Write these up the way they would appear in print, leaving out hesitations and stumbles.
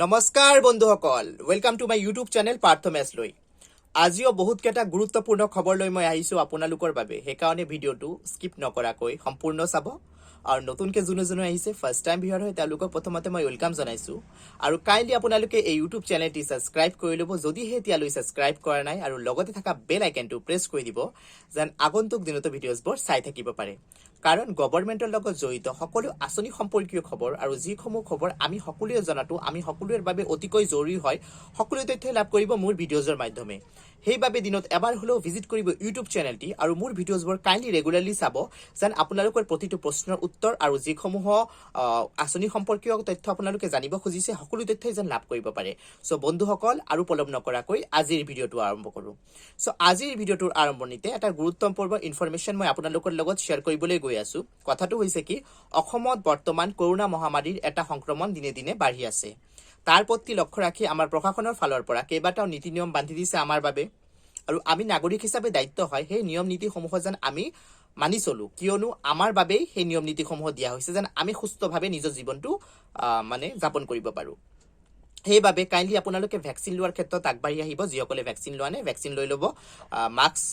নমস্কাৰ বন্ধুসকল, welcome to my YouTube channel Partha match লৈ। আজিও বহুতকেইটা গুৰুত্বপূৰ্ণ খবৰ লৈ মই আহিছোঁ আপোনালোকৰ বাবে। সেইকাৰণে ভিডিঅ'টো স্কিপ নকৰাকৈ সম্পূৰ্ণ চাব। আৰু নতুনকৈ যোনে যোনে আহিছে, ফাৰ্ষ্ট টাইম ভিউৱাৰ হয়, তেওঁলোকক প্ৰথমতে মই welcome জনাইছোঁ। আৰু কাইণ্ডলি আপোনালোকে এই ইউটিউব চেনেলটি ছাবস্ক্ৰাইব কৰি ল'ব, যদিহে এতিয়ালৈ ছাবস্ক্ৰাইব কৰা নাই, আৰু লগতে থকা বেল আইকনটো প্ৰেছ কৰি দিব, যেন আগন্তুক দিনতো ভিডিঅ'জবোৰ চাই থাকিব পাৰে। কাৰণ গভৰ্ণমেণ্টৰ লগত জড়িত সকলো আঁচনি সম্পৰ্কীয় খবৰ আৰু যিসমূহ খবৰ আমি সকলোৱে জনাটো আমি সকলোৰে বাবে অতিকৈ জৰুৰী হয়, সকলো তথ্যই লাভ কৰিব মোৰ ভিডিঅ'জৰ মাধ্যমে। সেইবাবে দিনত এবাৰ হ'লেও ভিজিট কৰিব ইউটিউব চেনেলটি আৰু মোৰ ভিডিঅ'জবোৰ কাইণ্ডলি ৰেগুলাৰলি চাব, যেন আপোনালোকৰ প্ৰতিটো প্ৰশ্নৰ উত্তৰ আৰু যিসমূহ আঁচনি সম্পৰ্কীয় তথ্য আপোনালোকে জানিব খুজিছে, সকলো তথ্যই যেন লাভ কৰিব পাৰে। চ' বন্ধুসকল, আৰু পলম নকৰাকৈ আজিৰ ভিডিঅ'টো আৰম্ভ কৰোঁ। চ' আজিৰ ভিডিঅ'টোৰ আৰম্ভণিতে এটা গুৰুত্বপূৰ্ণ ইনফৰমেশ্যন মই আপোনালোকৰ লগত শ্বেয়াৰ কৰিবলৈ গৈ আছোঁ। কথাটো হৈছে কি, অসমত বৰ্তমান কৰোণা মহামাৰীৰ এটা সংক্ৰমণ দিনে দিনে বাঢ়ি আছে। তাৰ প্ৰতি লক্ষ্য ৰাখি আমাৰ প্ৰশাসনৰ ফালৰ পৰা কেইবাটাও নীতি নিয়ম বান্ধি দিছে আমাৰ বাবে। আৰু আমি নাগৰিক হিচাপে দায়িত্ব হয়, সেই নিয়ম নীতিসমূহ যেন আমি মানি চলো। কিয়নো আমাৰ বাবেই সেই নিয়ম নীতিসমূহ দিয়া হৈছে, যেন আমি সুস্থভাৱে নিজৰ জীৱনটো মানে যাপন কৰিব পাৰোঁ। সেইবাবে কাইণ্ডলি আপোনালোকে ভেকচিন লোৱাৰ ক্ষেত্ৰত আগবাঢ়ি আহিব। যিসকলে ভেকচিন লোৱা নাই, ভেকচিন লৈ ল'ব। মাস্ক,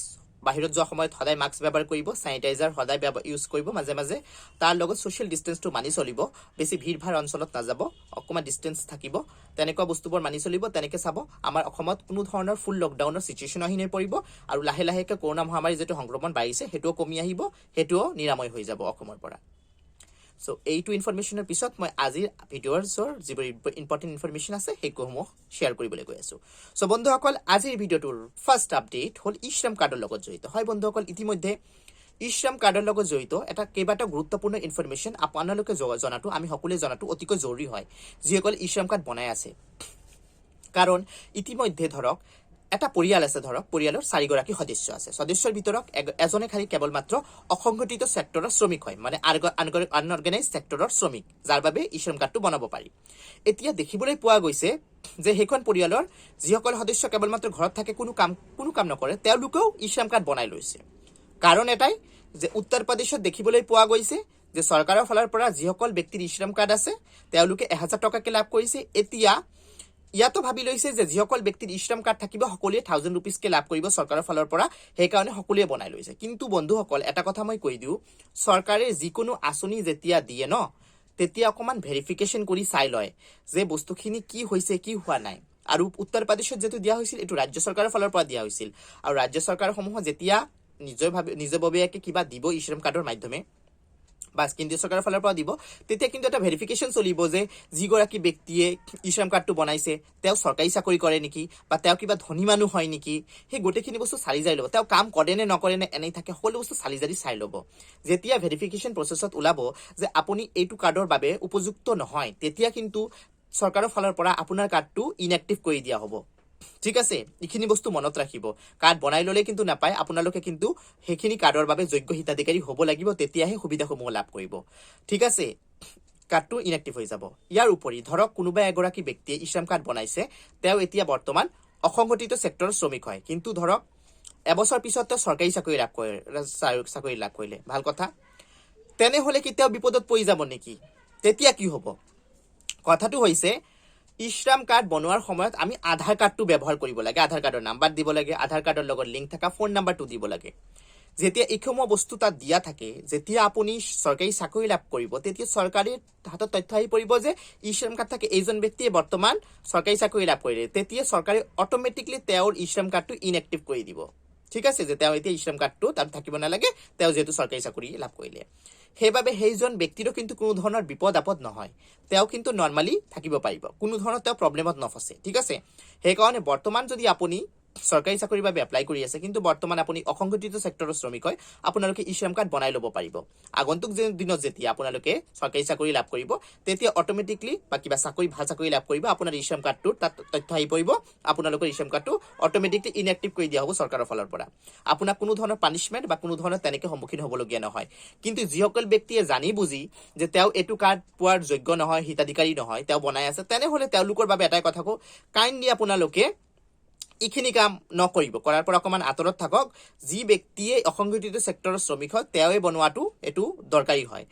বাহিৰত যোৱাৰ সময়ত সদায় মাস্ক ব্যৱহাৰ কৰিব, চেনিটাইজাৰ সদায় ইউজ কৰিব মাজে মাজে। তাৰ লগত ছ'চিয়েল ডিষ্টেঞ্চটো মানি চলিব। বেছি ভিৰ ভাৰ অঞ্চলত নাযাব, অকণমান ডিষ্টেঞ্চ থাকিব, তেনেকুৱা বস্তুবোৰ মানি চলিব। তেনেকৈ চাব, আমাৰ অসমত কোনো ধৰণৰ ফুল লকডাউনৰ চিটুৱেশ্যন আহি নপৰিব আৰু লাহে লাহেকৈ কৰোণা মহামাৰীৰ যিটো সংক্ৰমণ বাঢ়িছে, সেইটোও কমি আহিব, সেইটোও নিৰাময় হৈ যাব অসমৰ পৰা। চ' এইটো ইনফৰমেশ্যনৰ পিছত মই আজিৰ ভিডিঅ'ৰ যিবোৰ ইম্পৰ্টেণ্ট ইনফৰমেশ্যন আছে, সেইসমূহ শ্বেয়াৰ কৰিবলৈ গৈ আছোঁ। চ' বন্ধুসকল, আজিৰ ভিডিঅ'টোৰ ফাৰ্ষ্ট আপডেট হ'ল ই শ্ৰম কাৰ্ডৰ লগত জড়িত হয়। বন্ধুসকল, ইতিমধ্যে ই শ্ৰম কাৰ্ডৰ লগত জড়িত এটা কেইবাটাও গুৰুত্বপূৰ্ণ ইনফৰমেশ্যন আপোনালোকে জনাটো, আমি সকলোৱে জনাটো অতিকৈ জৰুৰী হয়, যিসকলে ই শ্ৰম কাৰ্ড বনাই আছে। কাৰণ ইতিমধ্যে ধৰক এটা পৰিয়াল আছে, ধৰক পৰিয়ালৰ চাৰিগৰাকী সদস্য আছে। সদস্যৰ ভিতৰত এজনে খালি কেৱল মাত্ৰ অসংগঠিত ছেক্টৰৰ শ্ৰমিক হয়, মানে আনঅৰ্গেনাইজ ছেক্টৰৰ শ্ৰমিক, যাৰ বাবে ই শ্ৰম কাৰ্ডটো বনাব পাৰি। এতিয়া দেখিবলৈ পোৱা গৈছে যে সেইখন পৰিয়ালৰ যিসকল সদস্য কেৱল মাত্ৰ ঘৰত থাকে, কোনো কাম নকৰে, তেওঁলোকেও ই শ্ৰম কাৰ্ড বনাই লৈছে। কাৰণ এটাই যে উত্তৰ প্ৰদেশত দেখিবলৈ পোৱা গৈছে যে চৰকাৰৰ ফালৰ পৰা যিসকল ব্যক্তিৰ ই শ্ৰম কাৰ্ড আছে, তেওঁলোকে 1000 টকাকে লাভ কৰিছে। এতিয়া ইয়াতো ভাবি লৈছে যে যিসকল ব্যক্তিৰ ই শ্ৰম কাৰ্ড থাকিব, সকলোৱে 1000 ৰুপিজকে লাভ কৰিব চৰকাৰৰ ফালৰ পৰা। সেইকাৰণে সকলোৱে বনাই লৈছে। কিন্তু বন্ধুসকল, এটা কথা মই কৈ দিওঁ, চৰকাৰে যিকোনো আঁচনি যেতিয়া দিয়ে ন, তেতিয়া অকণমান ভেৰিফিকেশ্যন কৰি চাই লয় যে বস্তুখিনি কি হৈছে, কি হোৱা নাই। আৰু উত্তৰ প্ৰদেশত যিটো দিয়া হৈছিল, এইটো ৰাজ্য চৰকাৰৰ ফালৰ পৰা দিয়া হৈছিল। আৰু ৰাজ্য চৰকাৰসমূহ যেতিয়া নিজৰ ভাবে নিজববীয়াকে কিবা দিব ই শ্ৰম কাৰ্ডৰ মাধ্যমে বা কেন্দ্ৰীয় চৰকাৰৰ ফালৰ পৰা দিব, তেতিয়া কিন্তু এটা ভেৰিফিকেশ্যন চলিব যে যিগৰাকী ব্যক্তিয়ে ই শ্ৰম কাৰ্ডটো বনাইছে, তেওঁ চৰকাৰী চাকৰি কৰে নেকি বা তেওঁ কিবা ধনী মানুহ হয় নেকি। সেই গোটেইখিনি বস্তু চালি জাৰি ল'ব। তেওঁ কাম কৰে নে নকৰে নে এনেই থাকে, সকলো বস্তু চালি জাৰি চাই ল'ব। যেতিয়া ভেৰিফিকেশ্যন প্ৰচেছত ওলাব যে আপুনি এইটো কাৰ্ডৰ বাবে উপযুক্ত নহয়, তেতিয়া কিন্তু চৰকাৰৰ ফালৰ পৰা আপোনাৰ কাৰ্ডটো ইনএক্টিভ কৰি দিয়া হ'ব। ঠিক আছে, এইখিনি বস্তু মনত ৰাখিব। কাৰ্ড বনাই ল'লে কিন্তু নাপায়। আপোনালোকে কিন্তু সেইখিনি কাৰ্ডৰ বাবে যোগ্য হিতাধিকাৰী হ'ব লাগিব, তেতিয়াহে সুবিধাসমূহ লাভ কৰিব। ঠিক আছে, কাৰ্ডটো ইনএক্টিভ হৈ যাব। ইয়াৰ উপৰি ধৰক কোনোবা এগৰাকী ব্যক্তিয়ে ই শ্ৰম কাৰ্ড বনাইছে, তেওঁ এতিয়া বৰ্তমান অসংগঠিত ছেক্টৰৰ শ্ৰমিক হয়। কিন্তু ধৰক এবছৰ পিছত তেওঁ চৰকাৰী চাকৰি লাভ কৰে, চাকৰি লাভ কৰিলে, ভাল কথা। তেনেহ'লে কি তেওঁ বিপদত পৰি যাব নেকি? তেতিয়া কি হ'ব? কথাটো হৈছে, ই শ্ৰম কাৰ্ড বনোৱাৰ সময়ত আমি আধাৰ কাৰ্ডটো ব্যৱহাৰ কৰিব লাগে। আধাৰ কাৰ্ডৰ নাম্বাৰ দিব লাগে, আধাৰ কাৰ্ডৰ লগত লিংক থকা ফোন নাম্বাৰটো দিব লাগে। যেতিয়া এইসমূহ বস্তু তাত দিয়া থাকে, যেতিয়া আপুনি চৰকাৰী চাকৰি লাভ কৰিব, তেতিয়া চৰকাৰী হাতত তথ্য আহি পৰিব যে ই শ্ৰম কাৰ্ড থাকে এইজন ব্যক্তিয়ে বৰ্তমান চৰকাৰী চাকৰি লাভ কৰিলে। তেতিয়া চৰকাৰে অট'মেটিকলি তেওঁৰ ই শ্ৰম কাৰ্ডটো ইনএক্টিভ কৰি দিব। ঠিক আছে, যে তেওঁ এতিয়া ই শ্ৰম কাৰ্ডটো তাত থাকিব নালাগে, তেওঁ যিহেতু চৰকাৰী চাকৰি লাভ কৰিলে। সেইবাবে সেইজন ব্যক্তিৰো কিন্তু কোনো ধৰণৰ বিপদ আপদ নহয়। তেওঁ কিন্তু নৰ্মেলি থাকিব পাৰিব, কোনো ধৰণৰ তেওঁ প্ৰব্লেমত নফচে। ঠিক আছে, সেইকাৰণে বৰ্তমান যদি আপুনি চৰকাৰী চাকৰিৰ বাবে এপ্লাই কৰি আছে, কিন্তু বৰ্তমান আপুনি অসংগঠিত ছেক্টৰৰ শ্ৰমিক হয়, আপোনালোকে ই শ্ৰম কাৰ্ড বনাই ল'ব পাৰিব। আগন্তুক যে দিনত যেতিয়া আপোনালোকে চৰকাৰী চাকৰি লাভ কৰিব, তেতিয়া অট'মেটিকলি বা কিবা চাকৰি, ভাল চাকৰি লাভ কৰিব, আপোনাৰ ই শ্ৰম কাৰ্ডটোৰ তাত তথ্য আহি পৰিব। আপোনালোকৰ ই শ্ৰম কাৰ্ডটো অট'মেটিকলি ইনএক্টিভ কৰি দিয়া হ'ব চৰকাৰৰ ফালৰ পৰা। আপোনাক কোনো ধৰণৰ পানিছমেণ্ট বা কোনো ধৰণৰ তেনেকৈ সন্মুখীন হ'বলগীয়া নহয়। কিন্তু যিসকল ব্যক্তিয়ে জানি বুজি যে তেওঁ এইটো কাৰ্ড পোৱাৰ যোগ্য নহয়, হিতাধিকাৰী নহয়, তেওঁ বনাই আছে, তেনেহ'লে তেওঁলোকৰ বাবে এটাই কথা কওঁ, কাইণ্ডলি আপোনালোকে এইখিনি কাম নকৰিব, কৰাৰ পৰা অকণমান আঁতৰত থাকক। যি ব্যক্তিয়ে অসংগঠিত ছেক্টৰৰ শ্ৰমিক হয়, তেওঁৱে বনোৱাটো এইটো দৰকাৰী হয়।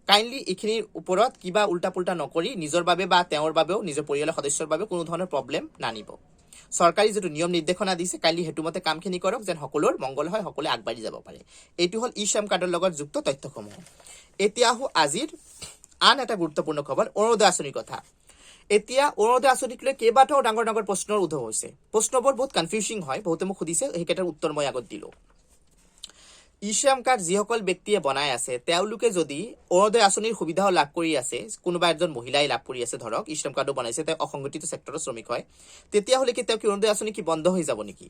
কাইণ্ডলি এইখিনিৰ ওপৰত কিবা উল্টা পুল্টা নকৰি নিজৰ বাবে বা তেওঁৰ বাবেও, নিজৰ পৰিয়ালৰ সদস্যৰ বাবে কোনো ধৰণৰ প্ৰব্লেম নানিব। চৰকাৰী যিটো নিয়ম নিৰ্দেশনা দিছে, কাইণ্ডলি সেইটো মতে কামখিনি কৰক, যেন সকলোৰ মংগল হয়, সকলোৱে আগবাঢ়ি যাব পাৰে। এইটো হ'ল ই শ্ৰম কাৰ্ডৰ লগত যুক্ত তথ্যসমূহ। এতিয়া আহোঁ আজিৰ আন এটা গুৰুত্বপূৰ্ণ খবৰ, অৰুণোদয় আঁচনিৰ কথা। এতিয়া অৰুণোদয় আঁচনিক লৈ কেইবাটাও ডাঙৰ ডাঙৰ প্ৰশ্নৰ উদ্ভৱ হৈছে। প্ৰশ্নবোৰ বহুত কনফিউজিং হয়, বহুতে মোক সুধিছে, সেইকেইটাৰ উত্তৰ মই আগত দিলোঁ। ই শ্ৰম কাৰ্ড যিসকল ব্যক্তিয়ে বনাই আছে, তেওঁলোকে যদি অৰুণোদয় আঁচনিৰ সুবিধাও লাভ কৰি আছে, কোনোবা এজন মহিলাই লাভ কৰি আছে ধৰক, ই শ্ৰম কাৰ্ডো বনাইছে, তেওঁ অসংগঠিত ছেক্টৰৰ শ্ৰমিক হয়, তেতিয়াহ'লে কি তেওঁ কি অৰুণোদয় আঁচনি কি বন্ধ হৈ যাব নেকি?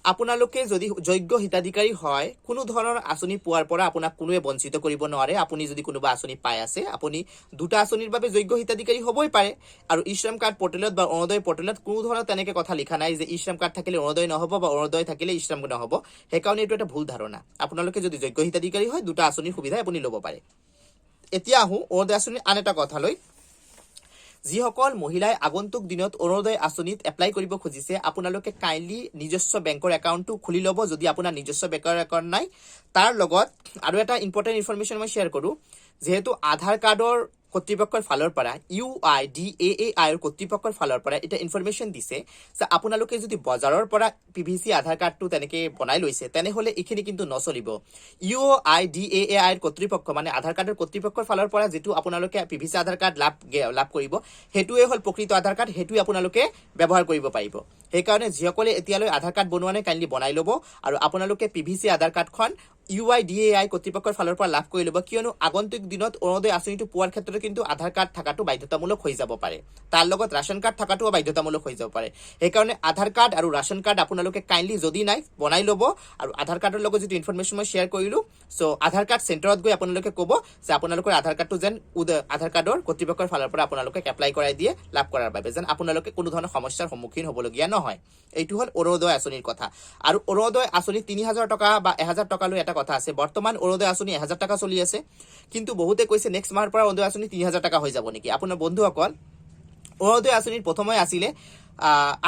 আপোনালোকে যদি যোগ্য হিতাধিকাৰী হয়, কোনো ধৰণৰ আঁচনি পোৱাৰ পৰা আপোনাক কোনোৱে বঞ্চিত কৰিব নোৱাৰে। আপুনি যদি কোনোবা আঁচনি পাই আছে, আপুনি দুটা আঁচনিৰ বাবে যোগ্য হিতাধিকাৰী হ'বই পাৰে। আৰু ই শ্ৰম কাৰ্ড পৰ্টেলত বা অৰুণোদয় পৰ্টেলত কোনো ধৰণৰ তেনেকে কথা লিখা নাই যে ই শ্ৰম কাৰ্ড থাকিলে অৰুণোদয় নহ'ব বা অৰুণোদয় থাকিলে ই শ্ৰম নহ'ব। সেইকাৰণে এইটো এটা ভুল ধাৰণা। আপোনালোকে যদি যোগ্য হিতাধিকাৰী হয়, দুটা আঁচনিৰ সুবিধাই আপুনি ল'ব পাৰে। এতিয়া আহোঁ অৰুণোদয় আঁচনিৰ আন এটা কথালৈ। যিসকল মহিলাই আগন্তুক দিনত অৰুণোদয় আঁচনিত এপ্লাই কৰিব খুজিছে, আপোনালোকে কাইণ্ডলি নিজস্ব বেংকৰ একাউণ্টটো খুলি ল'ব, যদি আপোনাৰ নিজস্ব বেংকৰ একাউণ্ট নাই। তাৰ লগত আৰু এটা ইম্পৰ্টেণ্ট ইনফৰমেশ্যন মই শ্বেয়াৰ কৰোঁ। যিহেতু আধাৰ কাৰ্ডৰ কৰ্তৃপক্ষৰ ফালৰ পৰা, ইউআইডিএআইৰ কৰ্তৃপক্ষৰ ফালৰ পৰা এটা ইনফৰমেশ্যন দিছে যে আপোনালোকে যদি বজাৰৰ পৰা পিভিচি আধাৰ কাৰ্ডটো তেনেকে বনাই লৈছে, তেনেহ'লে এইখিনি কিন্তু নচলিব। ইউআইডিএআইৰ কৰ্তৃপক্ষ, মানে আধাৰ কাৰ্ডৰ কৰ্তৃপক্ষৰ ফালৰ পৰা যিটো আপোনালোকে পিভিচি আধাৰ কাৰ্ড লাভ লাভ কৰিব, সেইটোৱে হ'ল প্ৰকৃত আধাৰ কাৰ্ড, সেইটোৱে আপোনালোকে ব্যৱহাৰ কৰিব পাৰিব। সেইকাৰণে যিসকলে এতিয়ালৈ আধাৰ কাৰ্ড বনোৱা নাই, কাইণ্ডলি বনাই ল'ব আৰু আপোনালোকে পিভিচি আধাৰ কাৰ্ডখন ইউআইডিএআই কৰ্তৃপক্ষৰ ফালৰ পৰা লাভ কৰি ল'ব। কিয়নো আগন্তুক দিনত অৰুণোদয় আঁচনিটো পোৱাৰ ক্ষেত্ৰত কিন্তু আধাৰ কাৰ্ড থকাটো বাধ্যতামূলক হৈ যাব পাৰে। তাৰ লগত ৰাচন কাৰ্ড থকাটোও বাধ্যতামূলক হৈ যাব পাৰে। সেইকাৰণে আধাৰ কাৰ্ড আৰু ৰাচন কাৰ্ড আপোনালোকে কাইণ্ডলি যদি নাই, বনাই ল'ব। আৰু আধাৰ কাৰ্ডৰ লগত যিটো ইনফৰমেশ্যন মই শ্বেয়াৰ কৰিলোঁ, চ' আধাৰ কাৰ্ড চেণ্টাৰত গৈ আপোনালোকে ক'ব যে আপোনালোকৰ আধাৰ কাৰ্ডটো যেন আধাৰ কাৰ্ডৰ কৰ্তৃপক্ষৰ ফালৰ পৰা আপোনালোকে এপ্লাই কৰাই দিয়ে লাভ কৰাৰ বাবে, যেন আপোনালোকে কোনো ধৰণৰ সমস্যাৰ সন্মুখীন হ'বলগীয়া নহয়। এইটো হ'ল অৰুণোদয় আঁচনিৰ কথা। আৰু অৰুণোদয় আঁচনি 3000 টকা বা 1000 টকালৈ এটা কথা আছে। বৰ্তমান অৰুণোদয় আঁচনি 1000 টকা চলি আছে, কিন্তু বহুতে কৈছে নেক্সট মাহৰ পৰা অৰুণোদয় আঁচনি 3000 টকা হৈ যাব নেকি? আপোনাৰ বন্ধুসকল, অৰুণোদয় আঁচনিৰ প্ৰথমে আছিলে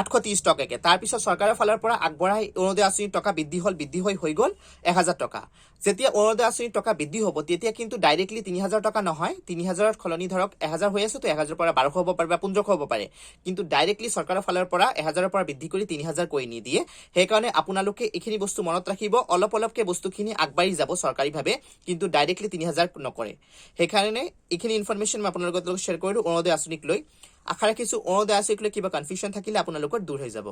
830 টকাকে। তাৰপিছত চৰকাৰৰ ফালৰ পৰা আগবঢ়াই অৰুণোদয় আঁচনিৰ টকা বৃদ্ধি হ'ল, বৃদ্ধি হৈ হৈ গ'ল 1000 টকা। যেতিয়া অৰুণোদয় আঁচনিৰ টকা বৃদ্ধি হ'ব, তেতিয়া কিন্তু ডাইৰেক্টলি 3000 টকা নহয়। 3000ত সলনি ধৰক 1000 হৈ আছে, তো 1000ৰ পৰা 1200 হ'ব পাৰে বা 1500 হ'ব পাৰে। কিন্তু ডাইৰেক্টলি চৰকাৰৰ ফালৰ পৰা 1000ৰ পৰা বৃদ্ধি কৰি 3000 কৰি নিদিয়ে। সেইকাৰণে আপোনালোকে এইখিনি বস্তু মনত ৰাখিব, অলপ অলপকে বস্তুখিনি আগবাঢ়ি যাব চৰকাৰীভাৱে, কিন্তু ডাইৰেক্টলি 3000 নকৰে। সেইকাৰণে এইখিনি ইনফৰমেশ্যন মই আপোনালোকৰ লগত শ্বেয়াৰ কৰিলোঁ অৰুণোদয় আঁচনিক লৈ। আশা ৰাখিছোঁ অৰুণোদয় আঁচনিক লৈ কিবা কনফিউশ্যন থাকিলে আপোনালোকৰ দূৰ হৈ যাব।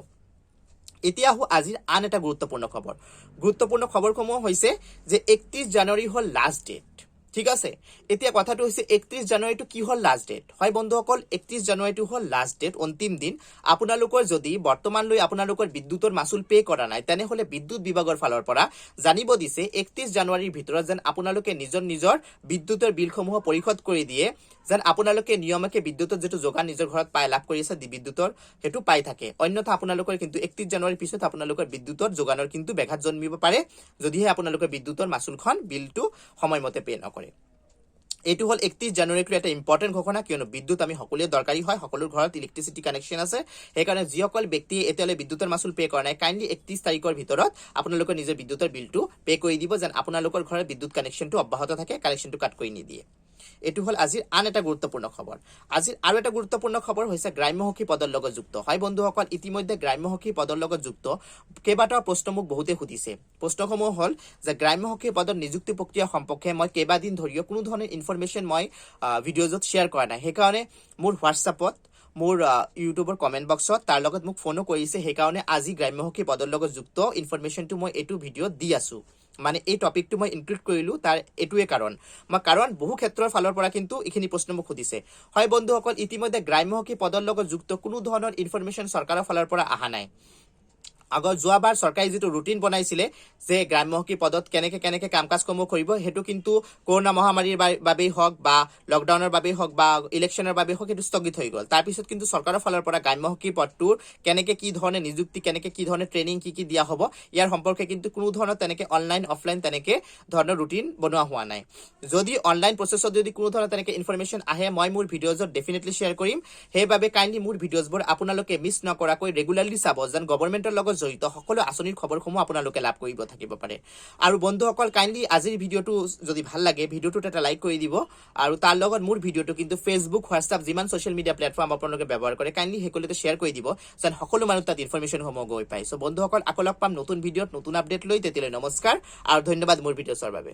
এতিয়া আহোঁ আজিৰ আন এটা গুৰুত্বপূৰ্ণ খবৰ। গুৰুত্বপূৰ্ণ খবৰসমূহ হৈছে যে 31 জানুৱাৰী হ'ল লাষ্ট ডেট। ঠিক আছে, এতিয়া কথাটো হৈছে 31 জানুৱাৰীটো কি হ'ল লাষ্ট ডেট? হয় বন্ধুসকল, 31 জানুৱাৰীটো হ'ল লাষ্ট ডেট, অন্তিম দিন। আপোনালোকৰ যদি বৰ্তমানলৈ আপোনালোকৰ বিদ্যুতৰ মাচুল পে' কৰা নাই, তেনেহ'লে বিদ্যুৎ বিভাগৰ ফালৰ পৰা জানিব দিছে, 31 জানুৱাৰীৰ ভিতৰত যেন আপোনালোকে নিজৰ নিজৰ বিদ্যুতৰ বিলসমূহ পৰিশোধ কৰি দিয়ে, যেন আপোনালোকে নিয়মীয়াকৈ বিদ্যুতৰ যিটো যোগান নিজৰ ঘৰত পাই লাভ কৰি আছে বিদ্যুতৰ, সেইটো পাই থাকে। অন্যথা আপোনালোকৰ কিন্তু 31 জানুৱাৰীৰ পিছত আপোনালোকৰ বিদ্যুতৰ যোগানৰ কিন্তু ব্যাঘাত জন্মিব পাৰে, যদিহে আপোনালোকে বিদ্যুতৰ মাচুলখন, বিলটো সময়মতে পে' নকৰে। এইটো হ'ল 31 জানুৱাৰীক লৈ এটা ইম্পৰ্টেণ্ট ঘোষণা। কিয়নো বিদ্যুৎ আমি সকলোৱে দৰকাৰী হয়, সকলো ঘৰত ইলেক্ট্ৰিচিটি কানেকশ্যন আছে। সেইকাৰণে যিসকল ব্যক্তিয়ে এতিয়ালৈ বিদ্যুতৰ মাচুল পে' কৰা নাই, কাইণ্ডলি 31 তাৰিখৰ ভিতৰত আপোনালোকে নিজৰ বিদ্যুতৰ বিলটো পে' কৰি দিব, যেন আপোনালোকৰ ঘৰৰ বিদ্যুৎ কানেকশ্যনটো অব্যাহত থাকে, কানেকশ্যনটো কাট কৰি নিদিয়ে। এইটো হ'ল আজিৰ আন এটা গুৰুত্বপূৰ্ণ খবৰ। আজিৰ আৰু এটা গুৰুত্বপূৰ্ণ খবৰ হৈছে গ্ৰাম্য সখী পদৰ লগত যুক্ত। হয় বন্ধুসকল, ইতিমধ্যে গ্ৰাম্য সখী পদৰ লগত যুক্ত কেইবাটাও প্ৰশ্ন মোক বহুতে সুধিছে। প্ৰশ্নসমূহ হ'ল যে গ্ৰাম্য সখী পদৰ নিযুক্তি প্ৰক্ৰিয়া সম্পৰ্কে মই কেইবাদিন ধৰিও কোনো ধৰণৰ ইনফৰমেশ্যন মই ভিডিঅ'জত শ্বেয়াৰ কৰা নাই। সেইকাৰণে মোৰ হোৱাটছআপত, মোৰ ইউটিউবৰ কমেণ্ট বক্সত, তাৰ লগত মোক ফোনো কৰিছে। সেইকাৰণে আজি গ্ৰাম্য সখী পদৰ লগত যুক্ত ইনফৰমেশ্যনটো মই এইটো ভিডিঅ'ত দি আছোঁ। মানে এই টপিকটো মই ইনক্লুড কৰিলোঁ, তাৰ এইটোৱে কাৰণ। মই কাৰণ বহু ক্ষেত্ৰৰ ফালৰ পৰা কিন্তু এইখিনি প্ৰশ্ন মোক সুধিছে। হয় বন্ধুসকল, ইতিমধ্যে গ্ৰাম্য সখী পদৰ লগত যুক্ত কোনো ধৰণৰ ইনফৰমেশ্যন চৰকাৰৰ ফালৰ পৰা অহা নাই। আগত যোৱাবাৰ চৰকাৰে যিটো ৰুটিন বনাইছিলে যে গ্ৰাম্য সখী পদত কেনেকে কেনেকে কাম কাজসমূহ কৰিব, সেইটো কিন্তু কৰোণা মহামাৰীৰ বাবেই হওক বা লকডাউনৰ বাবেই হওক বা ইলেকশ্যনৰ বাবেই হওক, সেইটো স্থগিত হৈ গ'ল। তাৰপিছত কিন্তু চৰকাৰৰ ফালৰ পৰা গ্ৰাম্য সখী পদটোৰ কেনেকে কি ধৰণে নিযুক্তি, কেনেকে কি ধৰণে ট্ৰেইনিং কি কি দিয়া হ'ব, ইয়াৰ সম্পৰ্কে কিন্তু কোনো ধৰণৰ তেনেকে অনলাইন অফলাইন তেনেকে ধৰণৰ ৰুটিন বনোৱা হোৱা নাই। যদি অনলাইন প্ৰচেছত যদি কোনো ধৰণৰ তেনেকে ইনফৰমেশ্যন আহে, মই মোৰ ভিডিঅ'জত ডেফিনেটলি শ্বেয়াৰ কৰিম। সেইবাবে কাইণ্ডলি মোৰ ভিডিঅ'জবোৰ আপোনালোকে মিছ নকৰাকৈ ৰেগুলাৰলি চাব, যেন গভৰ্ণমেণ্টৰ লগত জড়িত সকলো আঁচনিৰ খবৰসমূহ আপোনালোকে লাভ কৰিব থাকিব পাৰে। আৰু বন্ধুসকল, কাইণ্ডলি আজিৰ ভিডিঅ'টো যদি ভাল লাগে, ভিডিঅ'টোত এটা লাইক কৰি দিব আৰু তাৰ লগত মোৰ ভিডিঅ'টো কিন্তু ফেচবুক, হোৱাটছআপ, যিমান ছ'চিয়েল মিডিয়া প্লেটফৰ্ম আপোনালোকে ব্যৱহাৰ কৰে, কাইণ্ডলি সকলোতে শ্বেয়াৰ কৰি দিব, যেন সকলো মানুহ তাত ইনফৰমেশ্যনসমূহ গৈ পায়। চ' বন্ধুসকল, আকৌ লগ পাম নতুন ভিডিঅ'ত নতুন আপডেট লৈ। তেতিয়ালৈ নমস্কাৰ আৰু ধন্যবাদ মোৰ ভিডিঅ' চোৱাৰ বাবে।